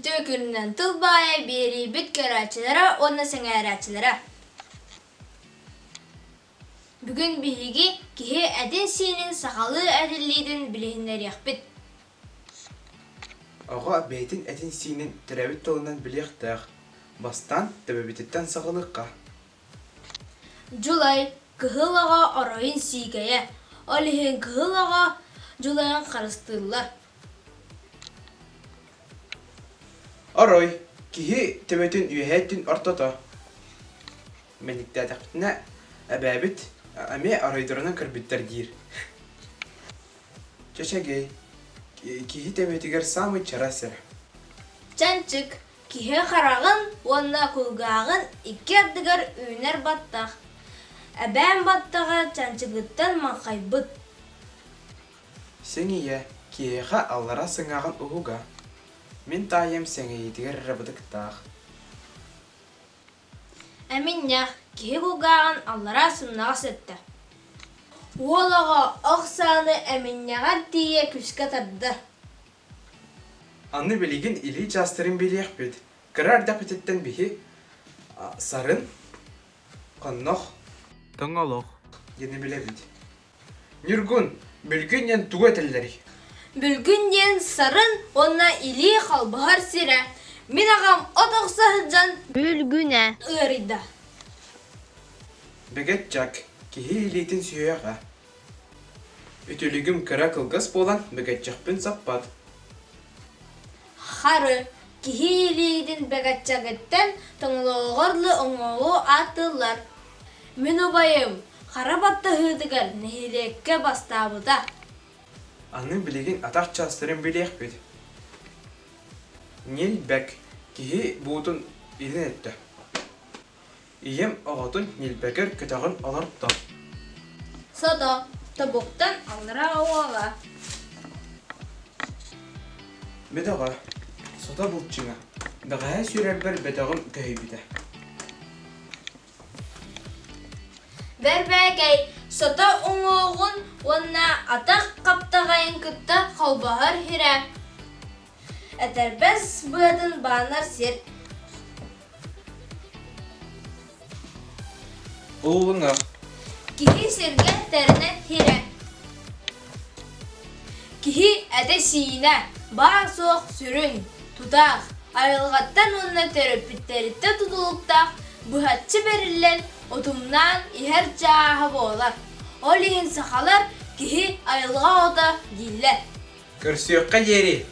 Үтүө күнүнэн тыл баайа биэриибит көрөөччүлэрэ уонна сэҥээрээччилэрэ! Бүгүн биһиги киһи этин-сиинин сахалыы этиллиитин билиһиннэриэхпит. Оҕо бэйэтин этин-сиинин төрөөбүт тылынан билиэхтээх. Бастаан төбөбүтүттэн саҕалыахха. Дьулай кыһыл оҕо оройун сиикэйэ, ол иһин кыһыл оҕо дьулайын харыстыыллар. Орой, киһи төбөтүн үөһээ өттүн ортото. Мэниктээтэхпитинэ, эбээбит эмиэ оройдорунан көрбүттэр диир. Чэчэгэй, киһи төбөтүгэр саамай чараас сирэ. Чанчык, киһи хараҕын уонна кулгааҕын икки ардыгар үүнэр баттах. Эбээм баттаҕа чанчыгыттан маҥхайбыт. Сэҥийэ, киһиэхэ аллара сыҥааҕын уһуга. Мин таайым сэҥийэтигэр эрэ бытыктаах. Эминньэх, киһи кулгааҕын аллара сымнаҕас өттө. Уол оҕо ох сааны эминньэҕэр тиийэ күүскэ тардар. Аны билигин илии чаастарын билиэхпит. Кыра эрдэхпититтэн биһи сарын, хоннох, тоҥолох диэни билэбит. Ньургун, бүлгүн диэн тугу этэллэрий? Бүлгүн диэн сарын уонна илии холбоһор сирэ. Мин аҕам от охсо сылдьан бүлгүнэ ыарыйда. Бэгэччэк, киһи илиитин сүһүөҕэ. Үтүлүгүм кыра кылгас буолан бэгэччэхпин саппат. Хары, киһи илиитин бэгэччэгиттэн тоҥолоҕор оҥоһуу ааттыыллар. Мин убайым хара баттаһыытыгар нэһилиэккэ бастаабыта. Аны билигин атах чаастарын билиэхпит. Ньилбэк киһи буутун илин өттө. Ийэм оҕотун ньилбэгэр көтөҕөн олорто. Сото, тобуктан аллараа уола. Бөтөҕө, сото былчыҥа, бэҕэһээ сүүрэрбэр бөтөҕүм көһүйбүтэ. Бэрбээкэй сото уҥуоҕун уонна атах хаптаҕайын кытта холбоһор сирэ. Этэрбэс быатын баанар сир. Уулуҥа. Киһи сиргэ тэринэр сирэ. Киһи этэ-сиинэ, баар-суох сүрүн, тутаах, айылҕаттан уонна төрөппүттэриттэн тутулуктаах быһаччы бэриллэн, утумнаан иһэр чааһа буолар. Ол иһин сахалар киһи айылҕа оҕото дииллэр. Көрсүөххэ диэри!